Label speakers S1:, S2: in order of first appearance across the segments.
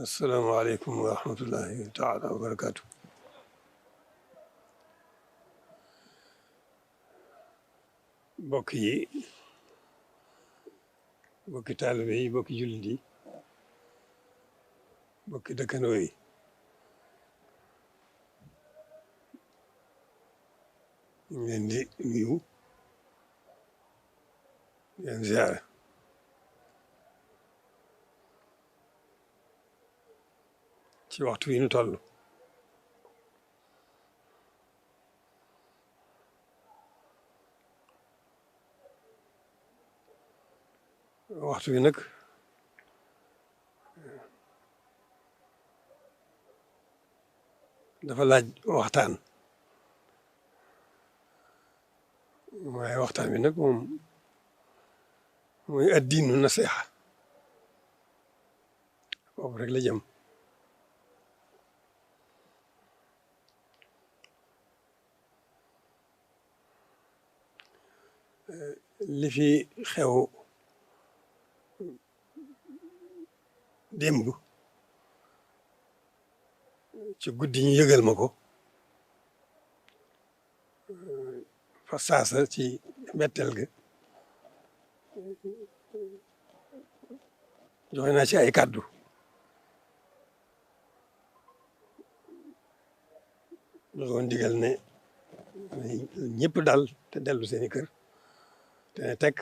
S1: asalaamaaleykum wa rahmatullahi taala wa barakaatu. Mbokk yi, mbokki taalibe yi, mbokki jullit yi, mbokki dëkkandoo yi, ñu ngi leen di nuyu, di leen ziare. Ci waxtu wi ñu toll, waxtu wi nag dafa laaj waxtaan, waaye waxtaan wi nag moom mooy addiinu nasiha, foofu rek la jëm. Li fi xew démb ci guddi ñu yëgal ma ko fa saasa ci mbetteel ga, joxe naa ci ay kàddu joxoon digal ne ñëpp dal te dellu seeni kër te ne tekk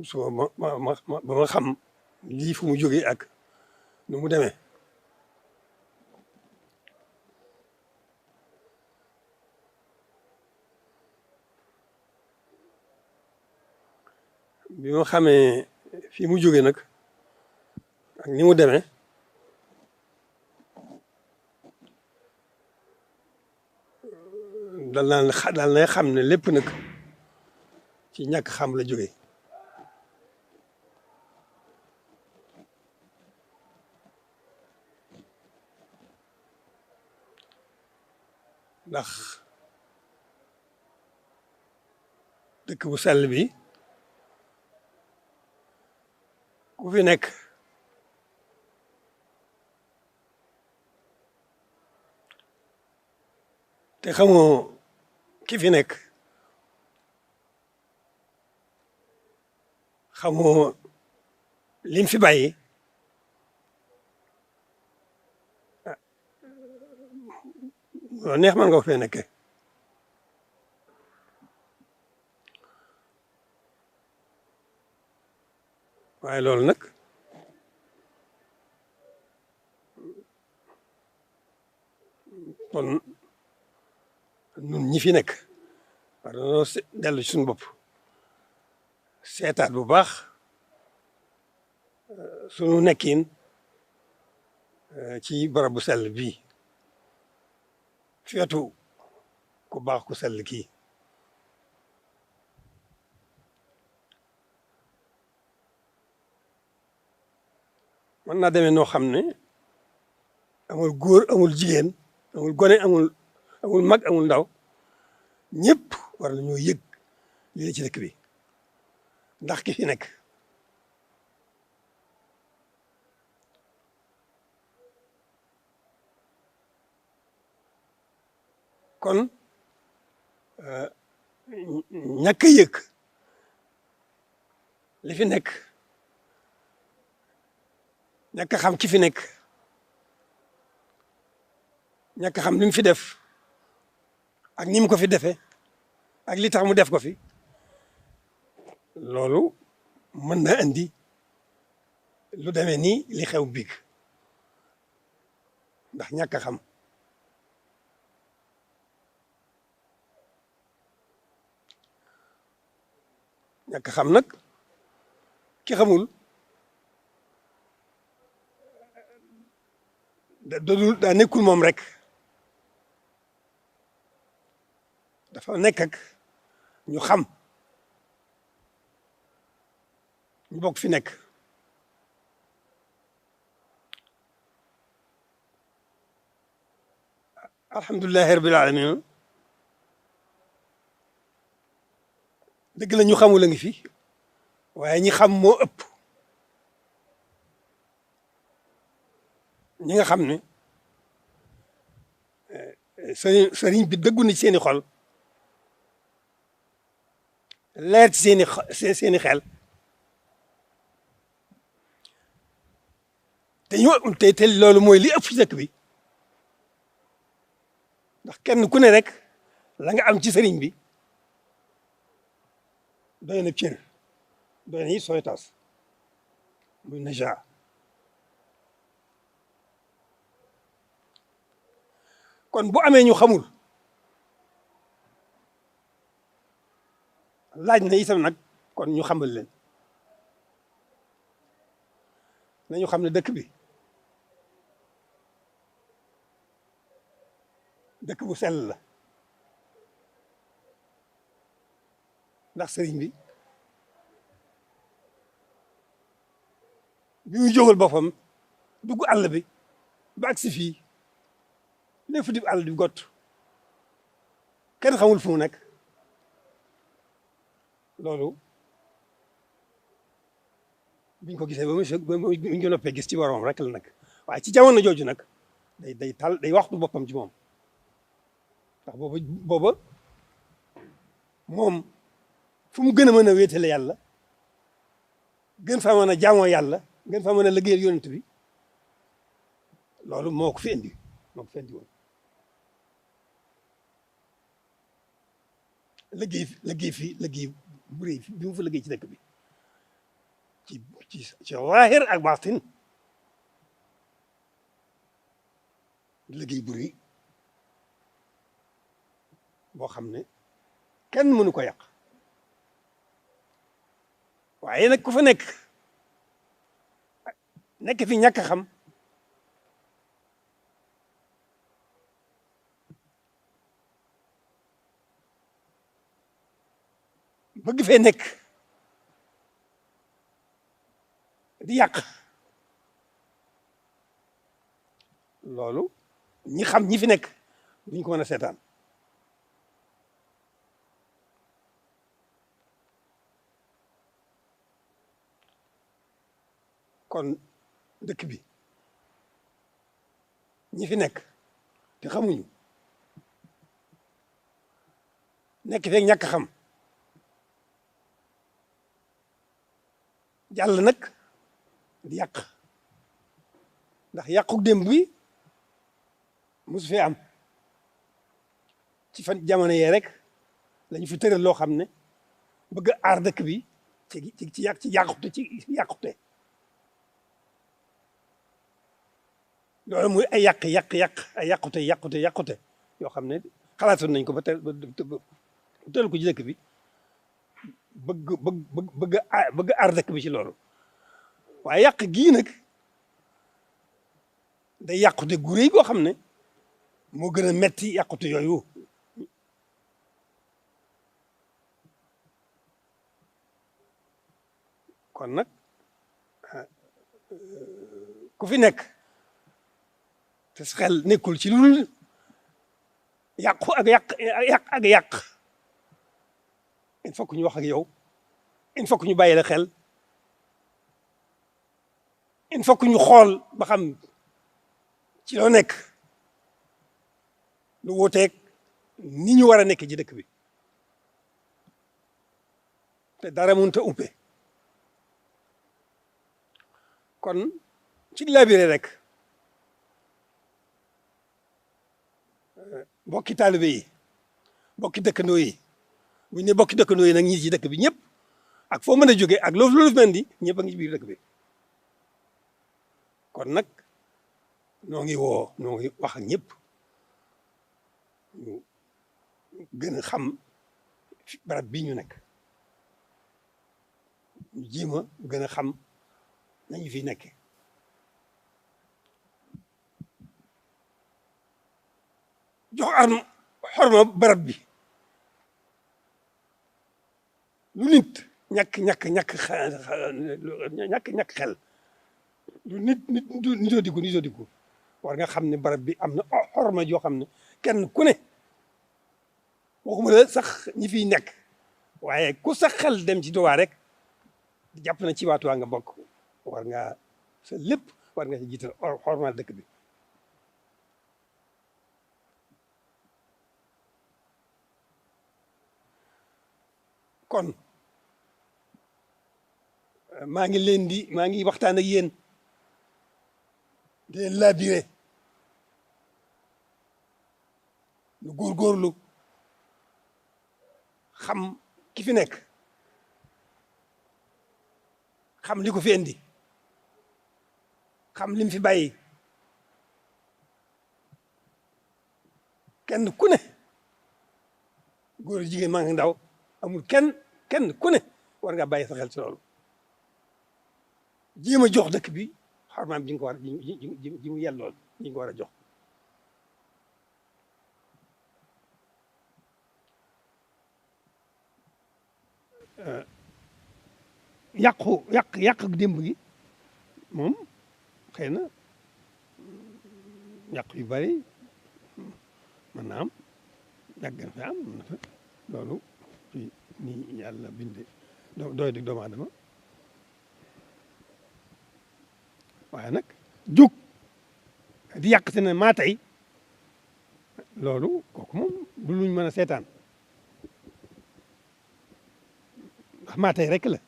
S1: suba ba ma xam lii fu mu jógee ak nu mu demee. Bi ma xamee fi mu jógee nag ak ni mu demee, dal na xam ne lépp nag ci ñàkk xam la jógee. Ndax dëkk bu sell bi ku fi nekk te xamoo ki fi nekk, xamoo lim fi bàyyi, loo neex man nga ko fee nekke. Waaye loolu nag kon nun ñi fi nekk war nañoo dellu ci suñu bopp, seetaat bu baax sunu nekkin ci barab bu sell bii, feetu ku baax ku sell kii. mën naa demee noo xam ne amul góor amul jigéen amul gone amul mag amul ndaw, ñëpp war nañoo yëg li la ci dëkk bi ndax ki fi nekk. kon ñàkk a yëg li fi nekk, ñàkk a xam ki fi nekk, ñàkk a xam li mu fi def ak ni mu ko fi defee ak li tax mu def ko fi, loolu mën na andi lu demee nii li xew biig ndax ñàkk a xam. ñàkk a xam nag ki xamul daa nekkul moom rek, dafa nekk ak ñu xam ñu bokk fi nekk. alhamdulilahi rabbil alamin. dëgg la ñu xamul a ngi fi waaye ñi xam moo ëpp ñi nga xam ne sëriñ bi dëggu na ci seeni xol leer ci seeni xel te loolu mooy li ëpp ci dëkk bi ndax kenn ku ne rek la nga am ci sëriñ bi doy na cër doy na it sooy tas muy naja kon bu amee ñu xamul laaj na itam nag kon ñu xamal leen nañu xam ne dëkk bi dëkk bu sell la ndax sëriñ bi bi muy jógal boppam dugg àll bi ba agsi fii lépp di àll di gott kenn xamul fu mu nekk loolu biñ ko gisee ba mu ñu noppee gis ci boromam rek la nag waaye ci jamono jooju nag day waxtu boppam ci moom ndax booba moom fu mu gën a mën a wéetale yàlla gën fa mën a jaamoo yàlla gën fa mën a liggéeyal yonent bi loolu moo ko fi indi woon liggéey bu rëy bi mu fa liggéey ci dëkk bi ci zaahir ak baatin liggéey bu rëy boo xam ne kenn mënu ko yàq waaye nag ku fa nekk fi ñàkk a xam bëgg fee nekk di yàq loolu ñi xam ñi fi nekk duñ ko mën a seetaan kon dëkk bi ñi fi nekk te xamuñu nekk feeg ñàkk xam jàll nag di yàq ndax yàqu démb bi mosu fee am ci fan jamono yee rek lañu fi tëral loo xam ne bëgg a aar dëkk bi ci yàqute loolu muy ay yàqute yoo xam ne xalaatoon nañ ko ba tëral ko ci dëkk bi bëgg aar dëkk bi ci loolu waaye yàq gii nag day yàqute gu rëy goo xam ne moo gën a metti yàqute yooyu kon nag ku fi nekk te sa xel nekkul ci lu dul yàqu ak yàq il faut que ñu wax ak yow il faut que ñu bàyyi la xel il faut que ñu xool ba xam ci loo nekk lu wuuteeg ni ñu war a nekk ci dëkk bi te dara mënut a umpe kon ci labiré rek bokki taalibe yi bokki dëkkandoo yi bu ñu ne bokki dëkkandoo yi nag ñi ci dëkk bi ñëpp ak foo mën a jógee ak loolu mën di ñëpp a ngi ci biir dëkk bi kon nag noo ngi wax ak ñëpp ñu gën a xam barab bii ñu nekk ñu jéem a gën a xam nañu fi nekke jox xorma barab bi lu nit ñàkk xel lu nitoo diggu war nga xam ne barab bi am na xorma joo xam ne kenn ku ne waxuma la sax ñi fiy nekk waaye ku sax xel dem ci Tuubaa rek jàpp na ci waatu waa nga bokk war ngaa sa lépp war nga ci jiital xormaal dëkk bi. kon maa ngi waxtaan ak yéen di leen labiré nu góorgóorlu xam ki fi nekk xam li ko fi indi xam lim fi bàyyi kenn ku ne góor jigéen maa ngi ndaw amul kenn ku ne war nga bàyyi sa xel ci loolu jéem a jox dëkk bi xormaam ji nga ko war ji mu yellool ji nga ko war a jox. yàq démb gi moom xëy na yàq yu bari mën na am yàgg na fi am mën na fa loolu ci ni yàlla binde doy di doomu aadama waaye nag jóg di yàq te ne maa tey loolu kooku moom du luñ mën a seetaan ndax maa tey rek la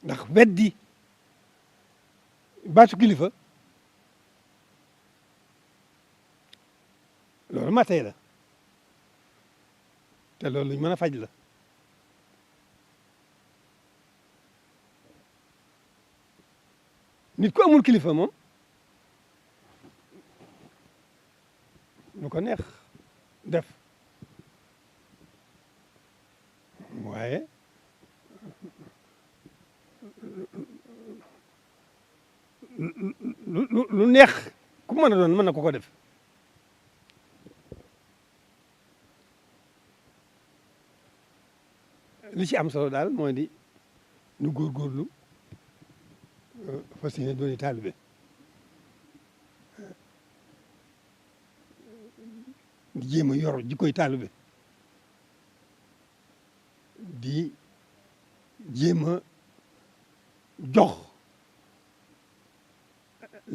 S1: ndax weddi baatu kilifa loolu maa tey la te loolu luñ mën a faj la nit ku amul kilifa moom lu ko neex def waaye lu neex ku mën a doon mën na ko def li ci am solo daal mooy di nu góorgóorlu fas yéene dooni taalibe di jéem a yor jikkoy taalibe di jéem a jox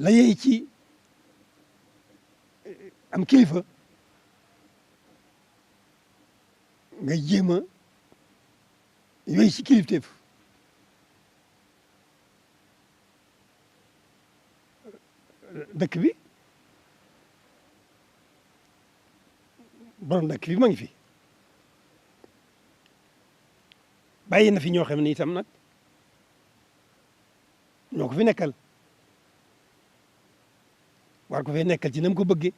S1: la yey ci am kilifa nga jéem a yooyu ci kilifteef dëkk bi borom dëkk bi ma ngi fi bàyyi na fi ñoo xam ne itam nag ñoo ko fi nekkal war ko fee nekkal ci na mu ko bëggee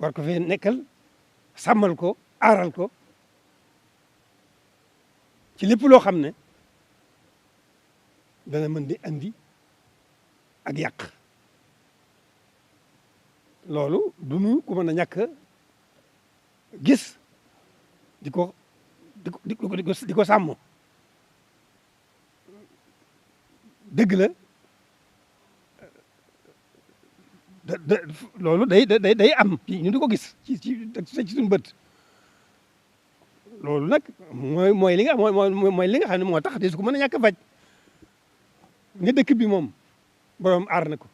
S1: war ko fee nekkal sàmmal ko aaral ko ci lépp loo xam ne dana mën di andi ak yàq loolu du nu ku mën a ñàkk gis di ko sàmm dëgg la loolu day am ñu di ko gis ci suñu bët loolu nag mooy li nga mooy li nga xam ne moo tax de su ko mën a ñàkk a faj ne dëkk bi moom borom aar na ko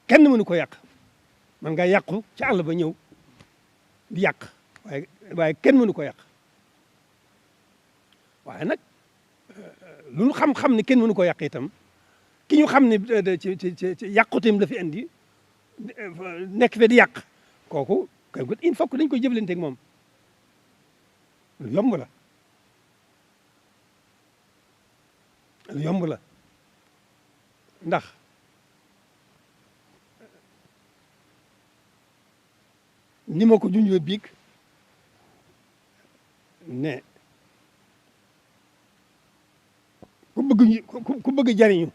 S1: kenn mënu ko yàq man nga yàqu ci àll ba ñëw di yàq waaye kenn mënu ko yàq waaye nag lu ñu xam-xam ne kenn mënu ko yàq itam ki ñu xam ne ci yàquteem la fi indi nekk fe di yàq kooku il faut que dañ koy jëflanteeg moom lu yomb la lu yomb la ndax ni ma ko junjee biig ne ku bëgg jariñu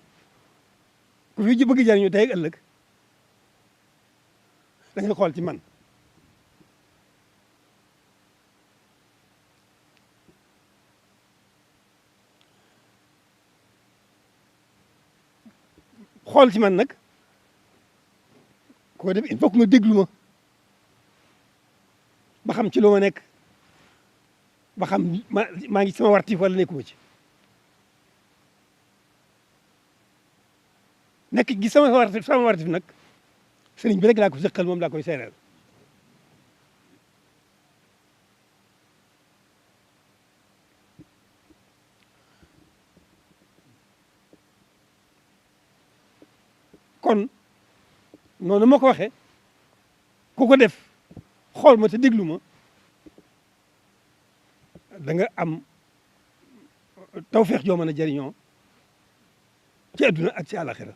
S1: ku fi bëgg jariñu tey ak ëllëg da nga xool ci man xool ci man nag koo def il faut que nga déglu ma ba xam ci lu ma nekk ba xam maa ngi sama wartif wala nekkuma ci nekk gi sama wartif nag sëriñ bi rek laa ko sëqal moom laa koy seereel kon noonu ma ko waxee ku ko def xool ma te déglu ma da nga am tawfeex joo mën a jëriñoo ci adduna ak ci àlaxira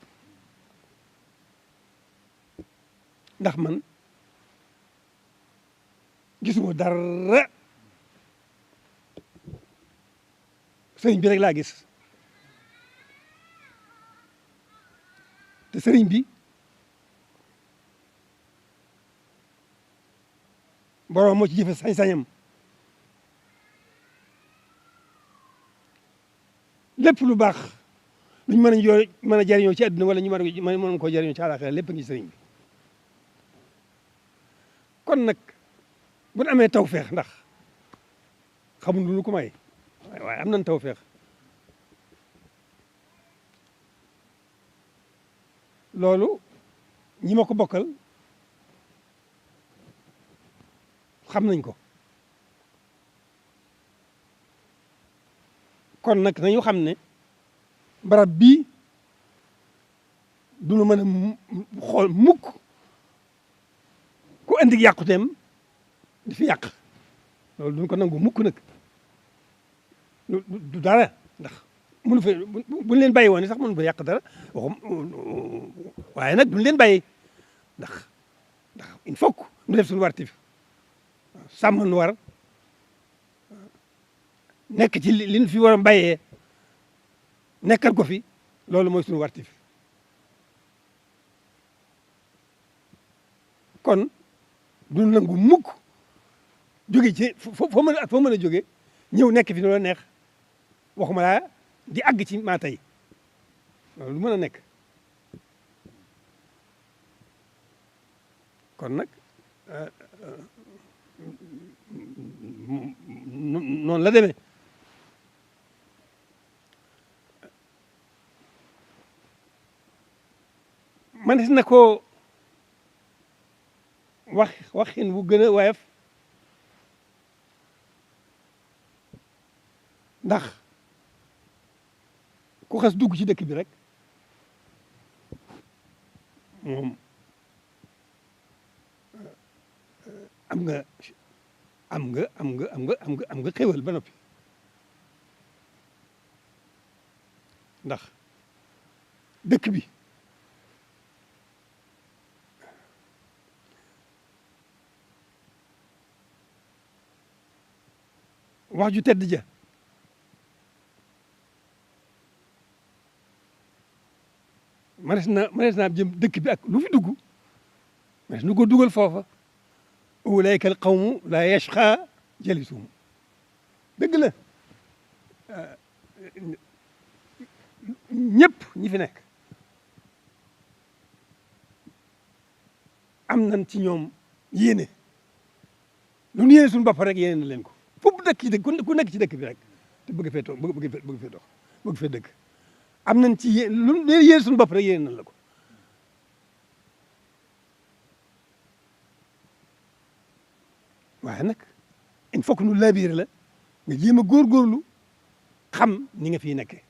S1: ndax man gisuma dara sëriñ bi rek laa gis te sëriñ bi borom moo ci jëfe sañ-sañam lépp lu baax luñ mën a jëriñoo ci àdduna wala ñu mën koo jëriñoo ci àlaxira lépp ngi sëriñ bi kon nag bu ñu amee tawfeex ndax xamuñ lu ko may waaye am nañ tawfeex loolu ñi ma ko bokkal xam nañ ko kon nag nañu xam ne barab bii du lu mën a xool mukk ku andi yàquteem di fi yàq loolu duñ ko nangu mukk nag du dara ndax mënu fa buñ leen bàyyi woon sax mënu fa yàq dara waaye nag duñ leen bàyyi ndax il faut que ñu def suñu wartif sàmm nu war nekk ci liñ fi war a bàyyee nekkal ko fi loolu mooy suñu wartif kon du nangu mukk jóge ci foo mën a jóge ñëw nekk fi nu la neex waxuma laa di àgg ci maa tey loolu lu mën a nekk kon nag noonu la demee manes na ko waxin bu gën a woyof ndax ku xas dugg ci dëkk bi rek moom am nga xéwal ba noppi ndax dëkk bi wax ju tedd ja manes naa jëm dëkk bi ak lu fi dugg manes nu ko dugal foofa ulaika al qawmu la yashqa jalisuhum dëgg la ñëpp ñi fi nekk am nañ ci ñoom yéene lu ñu yéene suñu bopp rek yéene na leen ko foofu dëkk ci dëkk ku nekk ci dëkk bi rek te bëgg fee toog bëgg fee dëkk am nañ ci lu yéene suñu bopp rek yéene nañ la ko waaye nag il faut que nu labiré la nga jéem a góorgóorlu xam ni nga fiy nekkee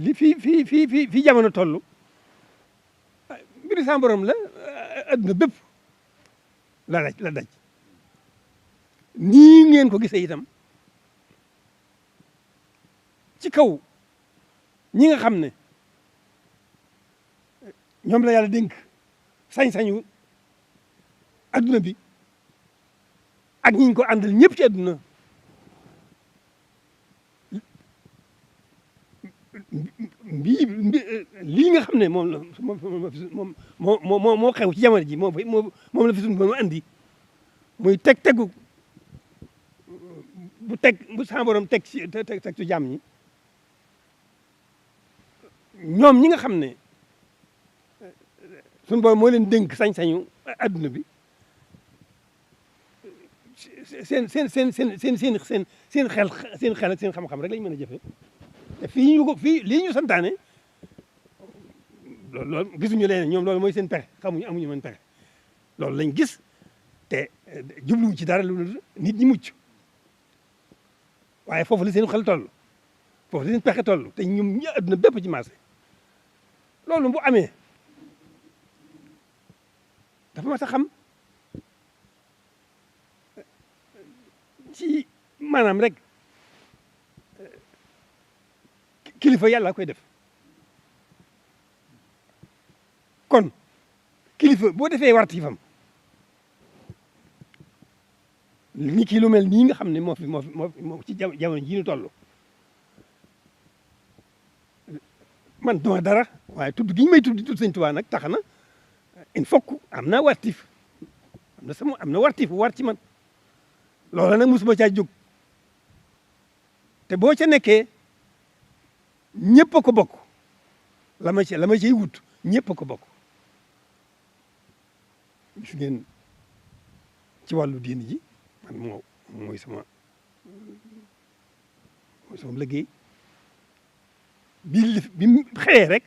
S1: li fii jamono toll mbiri sa borom la adduna bépp la daj nii ngeen ko gisee itam ci kaw ñi nga xam ne ñoom la yàlla dénk sañ-sañu adduna bi ak ñi ñu ko àndal ñëpp ci adduna lii nga xam ne moom la moo xew ci jamono ji moom la fi suñu borom andi muy tegu bu sa borom teg ci jàmm ñi ñoom ñi nga xam ne suñu borom moo leen dénk sañ-sañu adduna bi seen xel ak seen xam-xam rek lañ mën a jëfe te fii lii ñu santaane loolu gisuñu leen ñoom loolu mooy seen pexe amuñu mën pexe loolu lañ gis te jubluwu ci dara lu nit ñi mucc waaye foofu la seen xel toll foofu la seen pexe toll te ñoom ñi adduna bépp ci marché loolu bu amee dafa mas a xam ci maanaam rek kilifa yàlla koy def kon kilifa boo defee wartifam ni ki lu mel nii nga xam ne moo ci jamono jii ñu toll man duma dara waaye tudd gi ñu may tudd di tudd Sëñ Tuubaa nag tax na il faut que am naa wartif am na wartif bu war ci man loola nag mosuma caa jóg te boo ca nekkee ñëpp a ko bokk la ma ciy wut ñëpp a ko bokk gis ngeen ci wàllu diini ji man mooy sama liggéey bi mu xëyee rek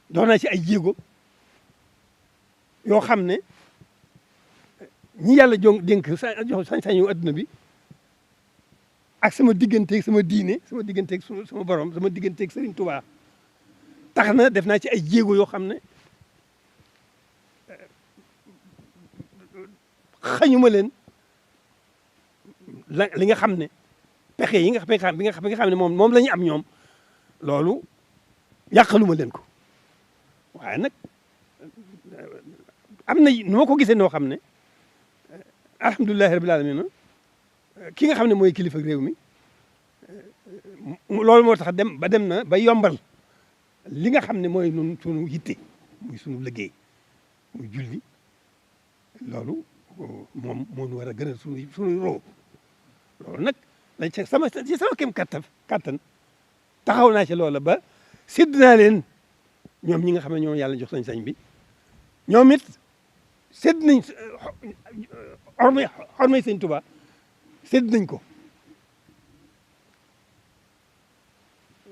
S1: dox naa ci ay jéego yoo xam ne ñi yàlla dénk sañ-sañu adduna bi ak sama digganteeg sama diine sama digganteeg sama borom sama digganteeg Serigne Touba tax na def naa ci ay jéego yoo xam ne xañuma leen li nga xam ne pexe yi nga xam ne moom la ñu am ñoom loolu yàqaluma leen ko waaye nag am na nu ma ko gisee noo xam ne alhamdulilahi rabil alamin ki nga xam ne mooy kilifa réew mi loolu moo tax dem na ba yombal li nga xam ne mooy nun sunu yitte muy sunu liggéey muy julli loolu moom moo ñu war a gën a sunu roo loolu nag lañ ci sama kem kattan taxaw naa ci loola ba sédd naa leen ñoom ñi nga xam ne ñoom yàlla jox sañ-sañ bi ñoom it sédd nañ xormay Sëñ Tuubaa sédd nañ ko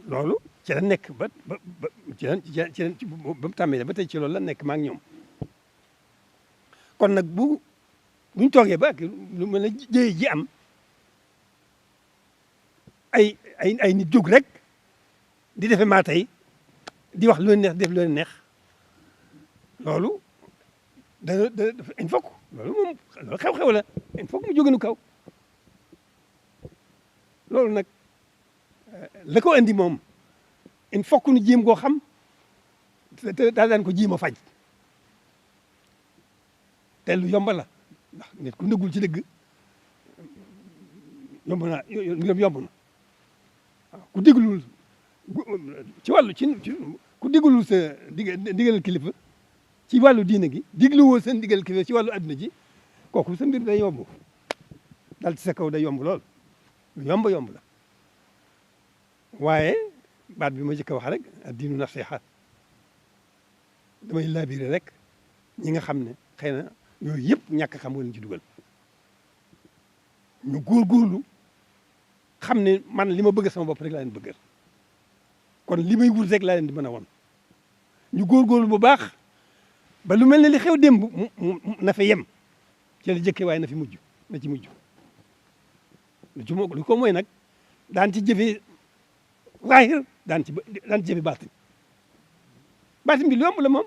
S1: loolu ci la nekk ba mu tàmmee ba tey ci loolu la nekk ma ak ñoom kon nag buñ toogee ba ak lu mel ne jëye ji am ay nit jóg rek di defe maa tey di wax lu leen neex def lu leen neex loolu il faut que loolu xew-xew la il faut que mu jóge nu kaw loolu nag la ko andi moom il faut que nu jéem koo xam te daal daan ko jéem a faj te lu yomb la ndax nit ku nëggul ci dëgg yomb na waaw ku déglul ci wàllu ku déglul sa digal kilifa ci wàllu diine gi digluwoo seen digal kilifa ci wàllu adduna ji kooku sa mbir day yomb dal ci sa kaw day yomb lool lu yomb la waaye baat bi ma jëkk a wax rek diinu nasiha damay laabiré rek ñi nga xam ne xëy na yooyu yëpp ñàkk xam nga leen ci dugal ñu góorgóorlu xam ne man li ma bëgg sama bopp rek laa leen bëggal kon li may wut rek laa leen di mën a won ñu góorgóorlu bu baax ba lu mel ne li xew démb na fa yem ci la jëkkee waaye na ci mujj lu ko mooy nag daan ci jëfee zaahir daan ci jëfee baatin bi lu yomb la moom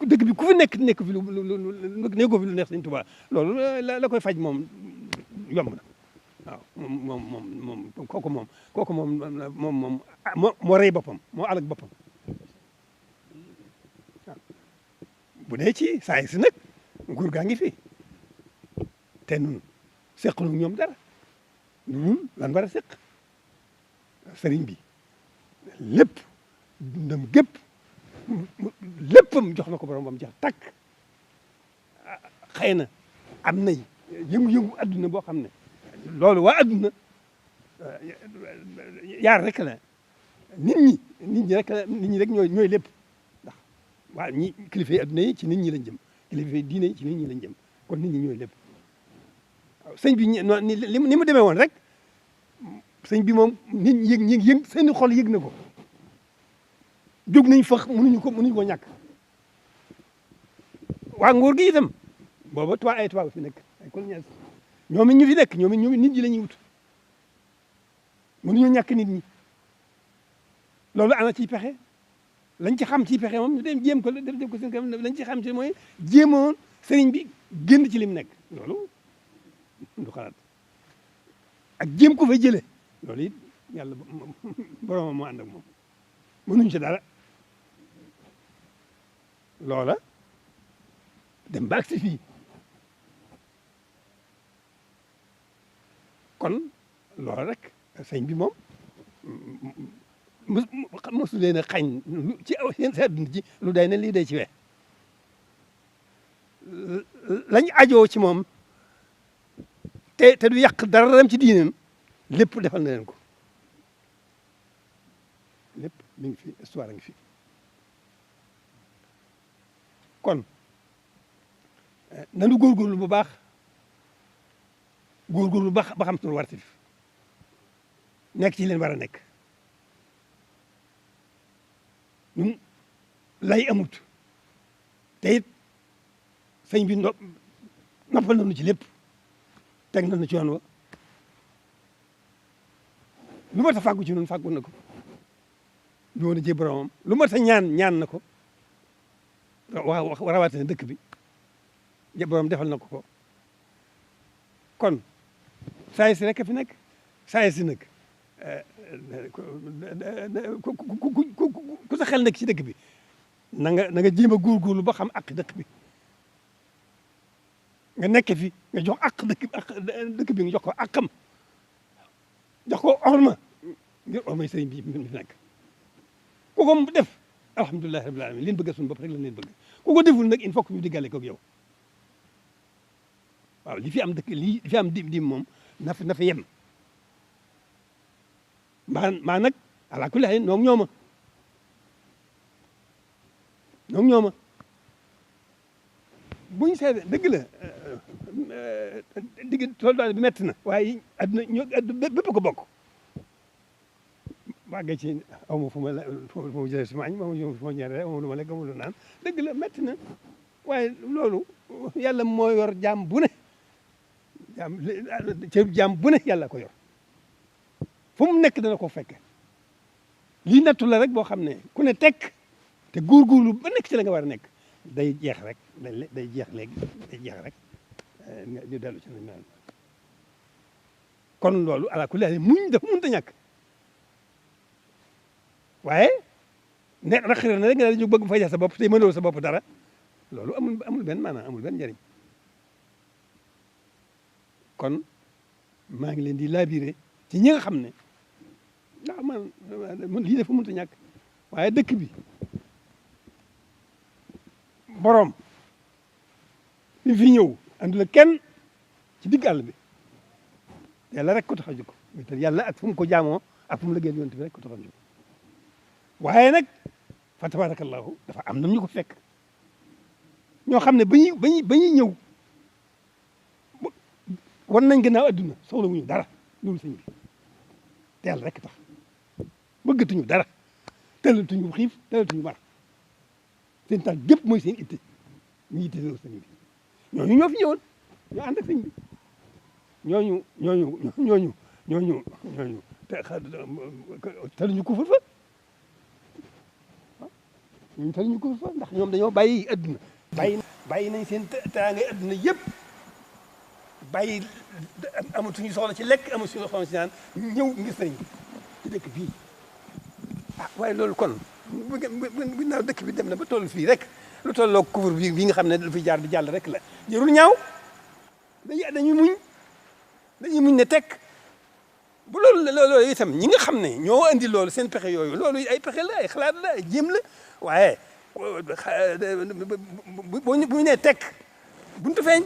S1: dëkk bi ku fi nekk fi nekkoo fi lu neex Sëñ Tuubaa loolu la koy faj moom yomb na waaw moom kooku moom moo rey boppam moo alag boppam waaw bu dee ci saa si nag nguur gaa ngi fi te nun seqlu ñoom dara ñun lan war a seq sëriñ bi lépp dundam gépp léppam jox na ko borom bam jeex tàkk xëy na am nay yëngu-yëngu adduna boo xam ne loolu waa adduna yaar rek la nit ñi rek ñooy lépp ndax waaw ñi kilifa yi adduna yi ci nit ñi lañ jëm kilifa yi diine yi ci nit ñi lañ jëm kon nit ñi ñooy lépp waaw sëñ bi ni mu demee woon rek sëñ bi moom nit ñi yëg seen xol yëg na ko jóg nañ fa mënuñu ko ñàkk waa nguur gi itam booba ay tubaab fi nekk ay colonial ñoom it ñu fi nekk ñoom it nit ñi la ñuy wut mënuñu ñàkk nit ñi loolu ana ciy pexe lañ ci xam ciy pexe moom ñu dem jéem ko def ko seen kanam lañ ci xam ci mooy jéemoon sëriñ bi génn ci lim nekk loolu du xalaat ak jéem ko fa jëlee loolu it yàlla boromam moo ànd ak moom mënuñ ci dara loola dem ba agsi fii kon loola rek sëñ bi moom mosu leen a xañ ci seen àdduna ji lu day ne lii day ci we lañ ajoo ci moom te du yàq dara dem ci diineem lépp defal na leen ko lépp mi ngi fi histoire a ngi fi kon nanu góorgóorlu bu baax góorgóorlu ba xam suñu wartif nekk ci leen war a nekk ñun lay amut te it sëñ bi noppal nañu ci lépp teg nañu ci yoon wa lu ma ta fàggu ci noonu fàggu na ko lu woon a jee boromam lu ma ta ñaan na ko waaw rawatina dëkk bi borom defal na ko kon saa si rek fi nekk saa si nag ku sa xel nekk ci dëkk bi na nga jéem a góorgóorlu ba xam ak dëkk bi nga nekk fi nga jox ak dëkk bi nga jox ko akam jox ko orma ngir ormay sëriñ bi mi fi nekk ku ko def alhamdulilahi rabbil alamin leen bëgg suñu bopp rek lañ leen bëgg ku ko deful nag il faut que ñu diggale ko ak yow waaw li fi am dëkk li fi am dim moom na fa yem maa nag ala kulli haal noom ñooma buñ seede dëgg la soldat bi metti na waaye adduna bépp ko bokk wàggee ci aw ma fu ma jëlee suma añ fu ma ñeere aw ma lu ma lekk aw ma lu naan dëgg la metti na waaye loolu yàlla moo yor jaam bu ne jaam bu ne yàlla ko yor fu mu nekk dana ko fekke lii nattu la rek boo xam ne ku ne tekk te góorgóorlu ba nekk ci la nga war a nekk day jeex rek day jeex léegi day jeex rek ñu dellu ci nañ mel kon loolu ala kulli haal muñ dafa mënut a ñàkk waaye ne raxira na rek nga daal di jóg bëgg fay sa bopp te mënoo sa bopp dara loolu amul benn maanaam amul benn njëriñ kon maa ngi leen di labiré ci ñi nga xam ne ndax man lii dafa mënut a ñàkk waaye dëkk bi boroom bi fi ñëw andi la kenn ci digg àll bi yàlla rek ko tax a jóg te yàlla ak fu mu ko jaamoo ak fu mu liggéeyal yonent bi rek ko tax a jóg waaye nag fa tabarakallahu dafa am nam ñu ko fekk ñoo xam ne ba ñuy ñëw wan nañ gannaaw adduna soxla wuñu dara loolu sëñ bi te yàlla rek tax bëggatuñu dara tëlatuñu xiif tëlatuñu mar seen taal gépp mooy seen itte ñu itte loolu sëñ bi ñooñu ñoo fi ñëwoon ñoo ànd ak sëñ bi ñooñu taluñu ko fa ñun taluñu ko fa ndax ñoom dañoo bàyyi adduna bàyyi nañ seen teraangay adduna yëpp bàyyi amatuñu soxla ci lekk amatuñu soxla ci naan ñëw ngir sëñ bi ci dëkk bii waaye loolu kon bu naaw dëkk bi dem na ba toll fii rek lu tolloo couvre bi nga xam ne lu fi jaar di jàll rek la jërul ñaaw dañuy muñ ne tekk bu loolu itam ñi nga xam ne ñoo andi loolu seen pexe yooyu loolu ay pexe la ay xalaat la ay jéem la waaye bu ñu nee tekk buntu feeñ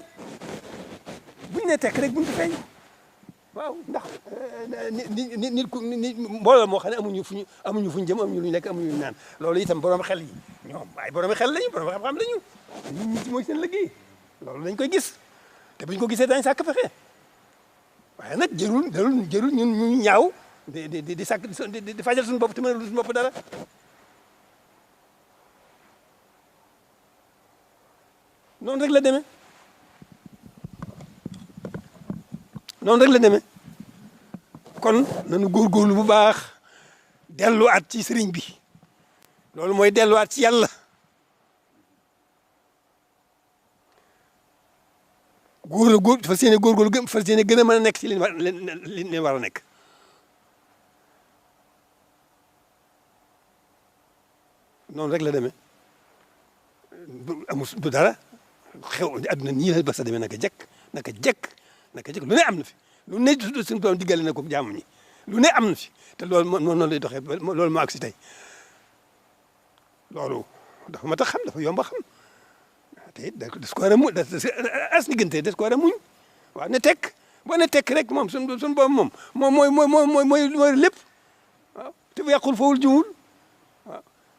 S1: bu ñu nee tekk rek buntu feeñ waaw ndax nit mbooloo moo xam ne amuñu fuñu jëm amuñu luñu lekk amuñu luñu naan loolu itam borom xel yi ñoom ay borom xel lañu borom xam-xam lañu nit ñi mooy seen liggéey loolu dañ koy gis te buñ ko gisee dañ sàkk fexe waaye nag jërul ñun ñu ñaaw di sàkk di fajal suñu bopp te mënal suñu bopp dara noonu rek la demee noonu rek la demee kon nañu góorgóorlu bu baax delluwaat ci sëriñ bi loolu mooy delluwaat ci yàlla góor fas yéene góorgóorlu fas yéene gën a mën a nekk ci li war a nekk noonu rek la demee amul du dara xew adduna nii la ba sa demee naka jekk lu ne am na fi lu ne suñu borom diggale na ko jaamu ñi lu ne am na fi te loolu moo noonu lay doxee loolu moo agsi tey loolu dafa mat a xam dafa yomb a xam te it des ko war a muñ as diggante des ko war a muñ waaw ne tekk boo ne tekk rek moom suñu boobu moom mooy lépp waaw te bu yàqul fawul juwul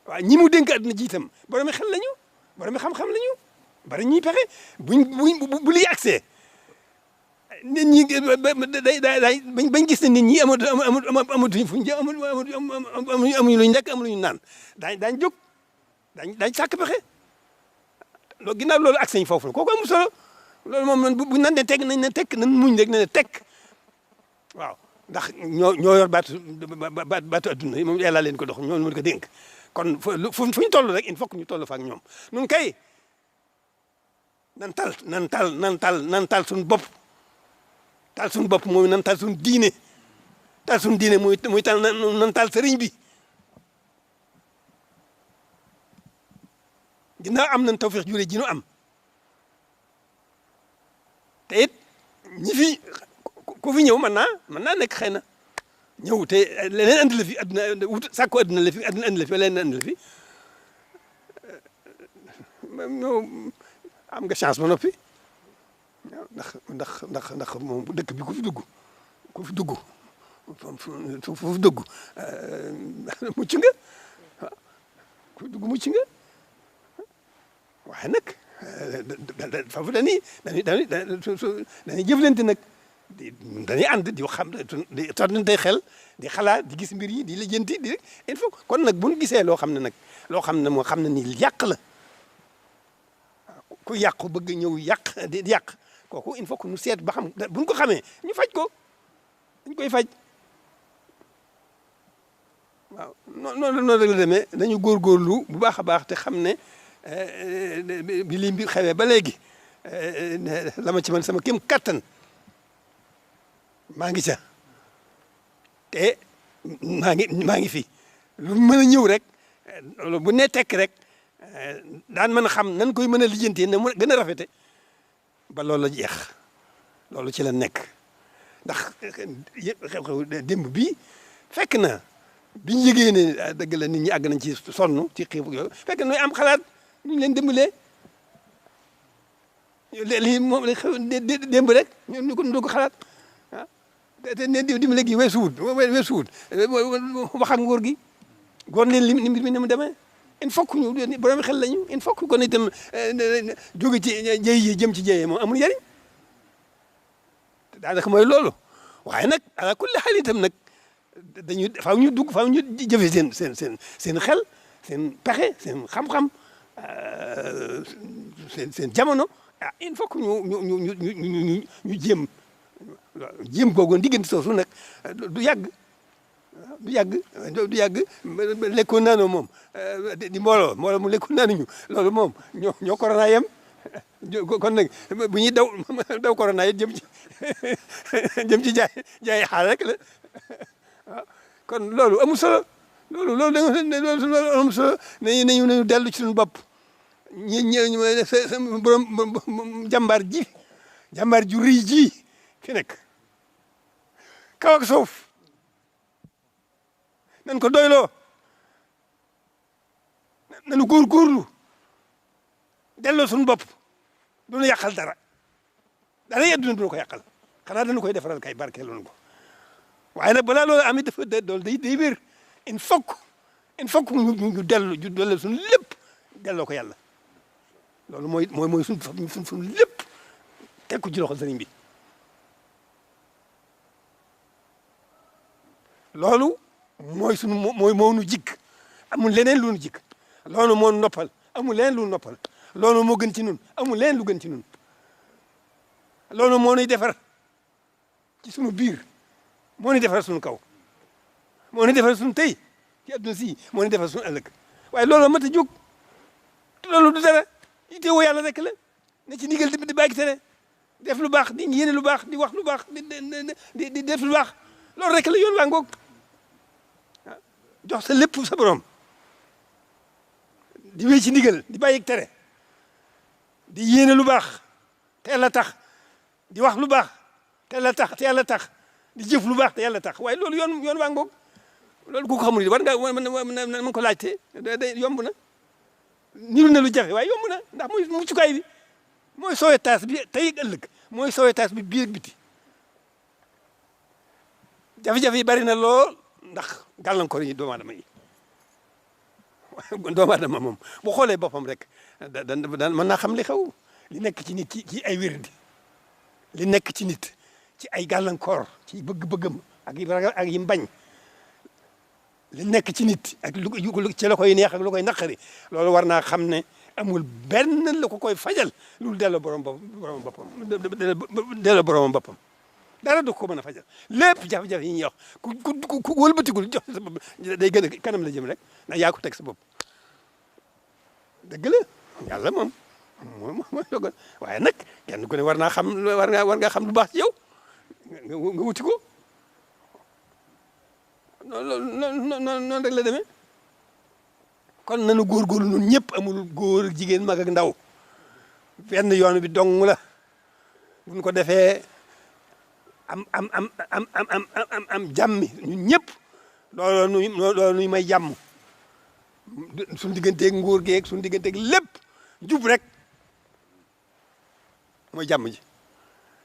S1: waaw ñi mu dénk àdduna ji itam borom xel lañu borom xam-xam lañu bari ñuy pexe bu liy accès nit ñi bañ gis ne nit ñi amatuñ fuñ jëm amuñu luñ lekk amuñu luñ naan daañ jóg daañ sàkk pexe loolu ginnaaw loolu accès ñu foofu la kooku amul solo loolu moom bu nan ne tekk nañ ne tekk nan muñ rek ne tekk waaw ndax ñoo yor baatu adduna yi moom yàlla leen ko dox ñoo mën ko dénk kon fu ñu toll rek il faut que ñu toll fa ak ñoom nun kay nan tal suñu bopp tal suñu bopp mooy nan tal suñu diine muy tal nan tal sëriñ bi ginnaaw am nañ tawfeex jure ji nu am te it ñi fi ku fi ñëw mën naa nekk xëy na ñëw te leneen andi la fi adduna wut sàkku adduna la fi adduna andi la fi leneen andi la fi am nga chance ba noppi ndax moom dëkk bi ku fi dugg mucc nga ku fi dugg mucc nga waaye nag foofu dañuy jëflante nag dañuy ànd di xam di tontante xel di xalaat di gis mbir yi di lijjanti il faut kon nag bu ñu gisee loo xam ne moo xam ne ni yàq la ku yàqu bëgg ñëw di yàq kooku il faut que ñu seet ba xam buñ ko xamee ñu faj ko dañ koy faj waaw noonu rek la demee dañu góorgóorlu bu baax a baax te xam ne bi lii mbir xewee ba léegi la ma ci man sama kéem kattan maa ngi ca te maa ngi fi lu mën a ñëw rek bu ne tekk rek daan mën a xam nan koy mën a lijjantee na mu gën a rafete ba loolu la jeex loolu ci la nekk ndax xew-xew démb bi fekk na biñu yëgee ne dëgg la nit ñi àgg nañ ci sonn ci xiif yooyu fekk na ñuy am xalaat ñu leen dimbalee lii moom la xew démb rek ñu ko xalaat ah te ne dimbale gi weesuwut wax ak nguur gi góor leen li mbir mi ni mu demee il faut que ñu borom xel lañu il faut que kon itam jóge ci jëy yi jëm ci jëyee moom amul njëriñ daanaka mooy loolu waaye nag ala kulli xaal itam nag faaw ñu jëfe seen xel seen pexe seen xam-xam seen jamono ah il faut que ñu jéem googu diggante soosu nag du yàgg lekkoon naanoo moom di mbooloo mu lekkoon naanuñu loolu moom ñoo corona yem kon nag bu ñuy daw corona yi jëm ci jaay xaal rek la waaw kon loolu amul solo loolu amul solo nañu dellu ci suñu bopp borom jàmbaar ju rëy ji fi nekk kaw ak suuf nañ ko doyloo nañu góorgóorlu delloo suñu bopp duñu yàqal dara adduna duñu ko yàqal xanaa dañu koy defaral kay barkeeloon ko waaye nag balaa loolu amit dafa dool day wér il faut que ñu dellu suñu lépp delloo ko yàlla loolu mooy suñ lépp teg ko ci loxo sëriñ bi loolu moo nu jikk amul leneen lu nu jikk loolu moo noppal amul leneen lu noppal loolu moo gën ci nun amul leneen lu gën ci nun loolu moo nuy defar ci sunu biir moo nuy defar sunu kaw moo nuy defar sunu tey ci adduna si moo nuy defar sunu ëllëg waaye loolu mat a jóg loolu du dara itteewoo yàlla rek la ne ci ndigal di bàyyi tere def lu baax di yéene lu baax di wax lu baax di def lu baax loolu rek la yoon waa ngoog jox sa lépp sa borom di wéy ci ndigal di bàyyi tere di yéene lu baax te yàlla tax di wax lu baax te yàlla tax di jëf lu baax te yàlla tax waaye loolu yoon waa ngoog loolu ku ko xamul war nga mën ko laajte day yomb na niru na lu jafe waaye yomb na ndax mooy muccukaay bi mooy sauvetage bi tey ak ëllëg mooy sauvetage bi biir ak biti jafe-jafe yi bari na lool ndax gàllankoor yi doomu aadama yi doomu aadama moom bu xoolee boppam rek da mën naa xam li xew li nekk ci nit ci ay wérdi li nekk ci nit ci ay gàllankoor ci bëgg-bëggam ak yi mbañ li nekk ci nit ak ci la koy neex ak lu koy naqari loolu war naa xam ne amul benn la ko koy fajal loolu delloo borom boppam delloo boromam boppam dara du ko mën a fajal lépp jafe-jafe yi ñuy wax ku wëlbatigul jox sa bopp day gën a kanam la jëm rek ndax yaa ko teg sa bopp dëgg la yàlla moom mooy dogal waaye nag kenn ku ne war naa xam war nga xam lu baax ci yow nga wuti ko noonu rek la demee kon nanu góorgóorlu ñun ñëpp amul góor ak jigéen mag ak ndaw benn yoon bi dong la buñ ko defee am jàmmi ñun ñëpp loolu nuy may jàmm suñu digganteeg nguur geeg suñu digganteeg lépp jub rek mooy jàmm ji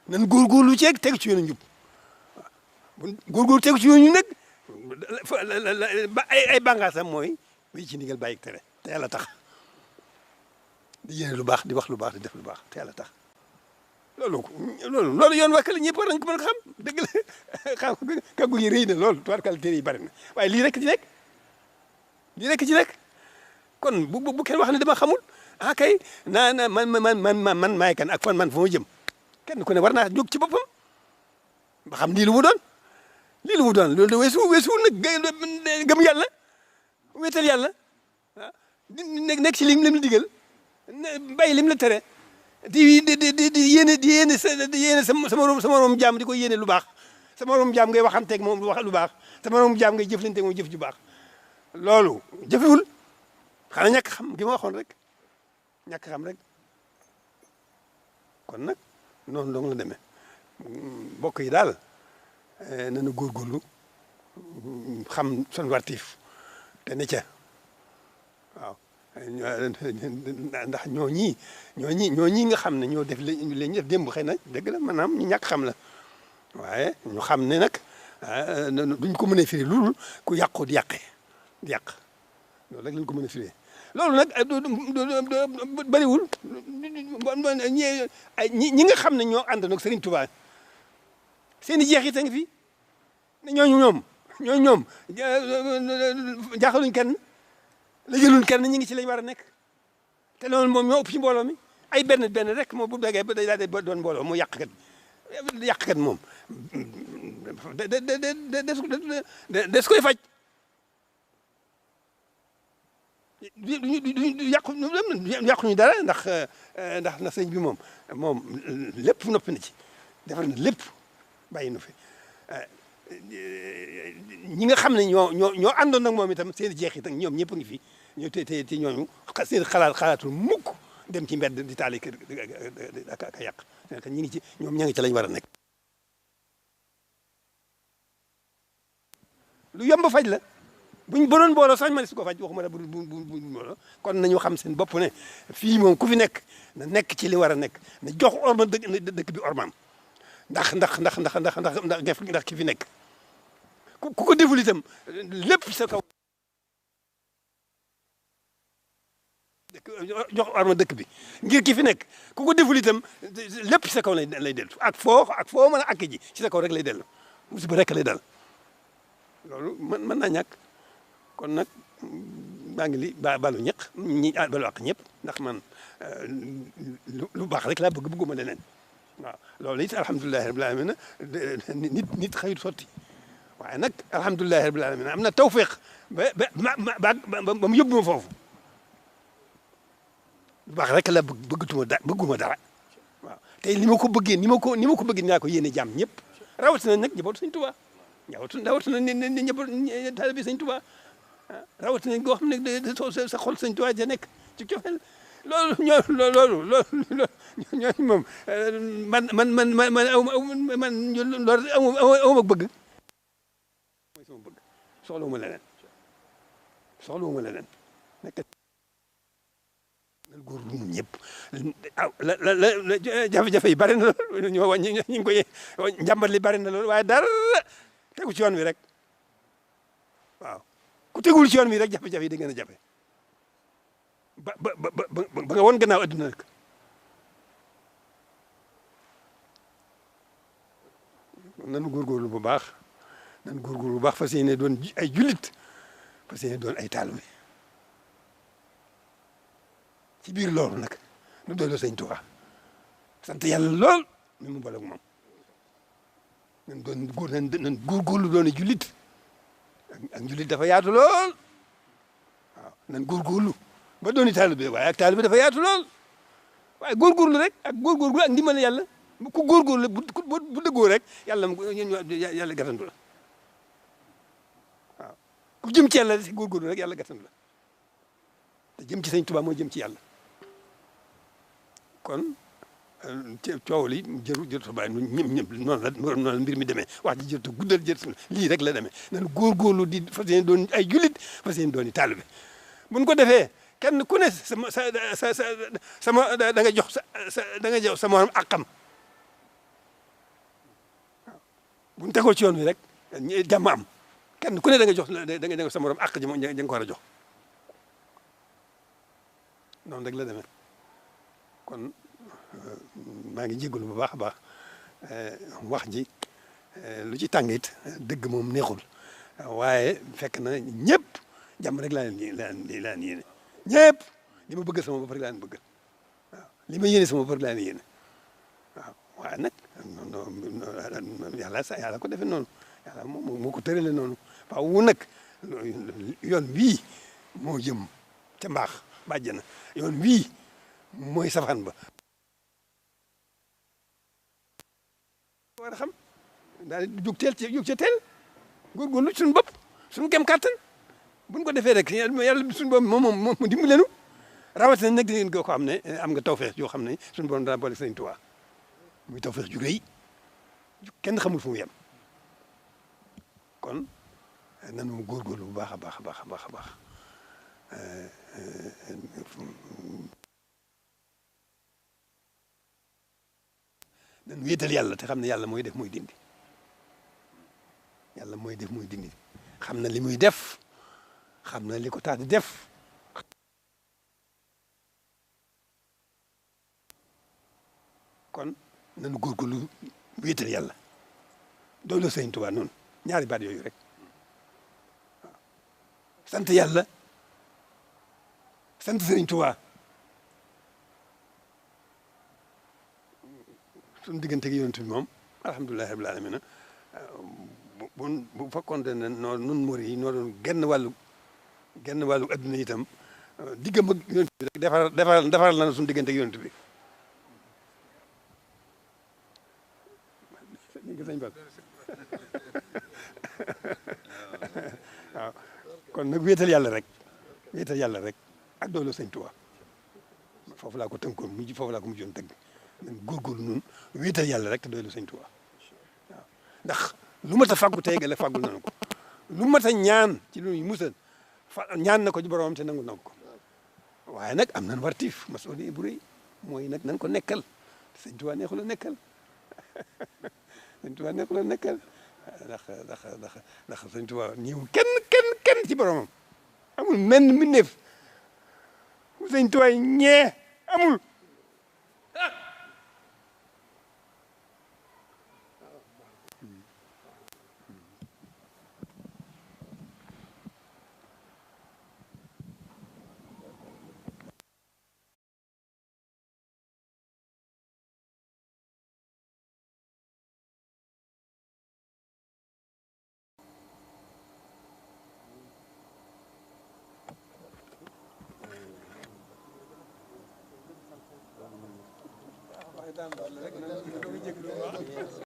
S1: nan góorgóorlu ceeg teg ci yoonu njub bu góorgóorlu teg ci yoonu nag ay bànqaasam mooy wéy ci ndigal bàyyi tere te yàlla tax di yéene lu baax di wax lu baax di def lu baax te yàlla tax loolu yoon wàkk la ñëpp war nañ ko mën a xam dëgg la xam kàggu yi rëy na loolu tubaarkàlla téere yi bari na waaye lii rek ci nekk kon bu kenn wax ne dama xamul kay man maay kan ak fan man fa ma jëm kenn ku ne war naa jóg ci boppam ba xam lii lu mu doon loolu de weesu nag gëm yàlla wéetal yàlla nekk ci lim la digal bàyyi lim la tere di yéene sa morom jaam di ko yéene lu baax sa morom jaam ngay waxanteeg moom wax lu baax sa morom jaam ngay jëflanteeg moom jëf ju baax loolu jëfewul xanaa ñàkk xam gi ma waxoon rek ñàkk xam rek kon nag noonu dong la demee mbokk yi daal nañu góorgóorlu xam son wartiif te ne ca waaw ndax ñooñi nga xam ne ñoo def li ñu def démb xëy na dëgg la maanaam ñu ñàkk xam la waaye ñu xam ne nag duñ ko mën a firi loolu ku yàqu di yàq loolu rek lañ ko mën a firi loolu nag bëriwul ñi nga xam ne ñoo ànd nag Serigne Touba seen i jeexit a ngi fi ñooñu ñoom jaaxaluñ kenn la jëluñ kenn ñu ngi ci lañ war a nekk te loolu moom ñoo ëpp ci mbooloo mi ay benn rek moom bu dagee ba day daal di doon mbooloo mu yàqkat moom des koy faj du yàquñu dara ndax sëñ bi moom lépp noppi na ci defar na lépp bàyyi nu fi ñi nga xam ne ñoo àndoon nag moom itam seen jeexit ak ñoom ñëpp a ngi fi ñoo te ñooñu seen xalaatul mukk dem ci mbedd di taali kër ak yàq ñi ngi ci ñoom ña ngi ci lañ war a nekk. lu yomb faj la buñ doon booloo sax ma su ko faj waxuma la bu booloo kon nañu xam seen bopp ne fii moom ku fi nekk na nekk ci li war a nekk na jox orma dëkk bi ormaam ndax ki fi nekk ku ko deful itam lépp sa kaw jox arma dëkk bi ngir ki fi nekk ku ko deful itam lépp ci sa kaw lay dellu ak foo mën a àkk ji ci sa kaw rek lay dellu musiba rek lay dal loolu mën naa ñàkk kon nag maa ngi li balu balu àq ñëpp ndax man lu baax rek laa bëgguma leneen waaw loolu it alhamdulilahi rabbil alamin nit xëyut sotti waaye nag alhamdulilahi rabbil alamin am na tawfeex ba mu yóbbu ma foofu lu baax rek la bëgguma dara waaw tey ni ma ko bëggee ni ma ko bëggee naa ko yéene jàmm ñëpp rawatina nag njabootu Sëñ Tuubaa rawatina ne njaboot taalibe Sëñ Tuubaa rawatina goo xam ne sa xol Sëñ Tuubaa ja nekk ci cofeel loolu ñooñu moom man loolu aw ma bëgg mooy sama bëgg soxlawuma leneen nekk góor lu mu ñëpp jafe-jafe yi bari na lool ñoo wàññi ñu ngi koy njàmbat li bari na lool waaye dara tegu ci yoon wi rek waaw ku tegul ci yoon wi rek jafe-jafe yi da ngeen a jafe ba nga woon gannaaw adduna rek nanu góorgóorlu bu baax fas yéene doon ay jullit fas yéene doon ay taalibe ci biir loolu nag nu doyloo Sëñ Tuubaa sant yàlla lool mi mu boole ak moom nan góorgóorlu doon jullit ak jullit dafa yaatu lool waaw nan góorgóorlu ba dooni taalibe waaye ak taalibe dafa yaatu lool waaye góorgóorlu rek ak góorgóorlu ak ndimbal yàlla ku góorgóorlu bu dëggoo rek yàlla gàttandu la waaw ku jëm ci yàlla si góorgóorlu rek yàlla gàttandu la te jëm ci Sëñ Tuubaa mooy jëm ci yàlla kon coow li jërëjëf bàyyi ñëpp noonu la mbir mi demee wax ji jërëjëf guddal lii rek la demee nan góorgóorlu di fas yéene doon ay jullit fas yéene doon i taalibe buñ ko defee kenn ku ne sama da nga jox sa morom àqam waaw buñ tegoo ci yoon wi rek jàmm am kenn ku ne da nga jox sa morom àq ji moom da nga ko war a jox noonu rek la demee kon maa ngi jégalu bu baax a baax wax ji lu ci tàngit dëgg moom neexul waaye fekk na ñëpp jàmm rek laa leen yéene ñëpp li ma bëgg sama bopp rek laa leen bëgg waaw li ma yéene sama bopp rek laa leen yéene waaw waaye nag yàlla ko defee noonu yàlla moo ko tërale noonu waaw wu nag yoon wii moo jëm ca mbaax bàjjana yoon wii mooy safaan ba war a xam daal di jóg teel ca teel góorgóorlu suñu bopp suñu kem kàttan buñ ko defee rek yàlla suñu bopp moom dimbali leenu rawatina nag di ngeen ko xam ne am nga tawfeex yoo xam ne suñu borom daa boole Sëñ Tuubaa muy tawfeex ju rëy kenn xamul fu mu yem kon nanu góorgóorlu bu baax a baax a baax a baax a baax nan wéetal yàlla te xam ne yàlla mooy def mooy dindi yàlla mooy def mooy dindi xam na li muy def xam na li ko tax di def kon nanu góorgóorlu wéetal yàlla doolu Sëñ Tuubaa noonu ñaari baat yooyu rek waaw sant yàlla sant Sëñ Tuubaa suñu diggante gi yonent bi moom alhamdulilahi rabbil alamin bu fekkoon ne nun murid yi noo doon genn wàllu adduna itam diggam ak yonent bi rek defaral na suñu diggante gi yonent bi waaw kon nag wéetal yàlla rek ak doolu Sëñ Tuubaa foofu laa ko tënkoon foofu laa ko mujjoon tëgg nañ góorgóorlu noonu wéetal yàlla rek te doolu Sëñ Tuubaa waaw ndax lu mat a fàggu tey gale fàggul nañu ko lu mat a ñaan ci lu ñu musal ñaan na ko ci boromam te nangu ko waaye nag am nañ wartiif masuuliya bu rëy mooy nag nañ ko nekkal Sëñ Tuubaa neexul a nekkal Sëñ Tuubaa neexul a nekkal ndax Sëñ Tuubaa ñëw kenn ci boromam amul menn mbindeef sëñ Tuubaa ñee amul.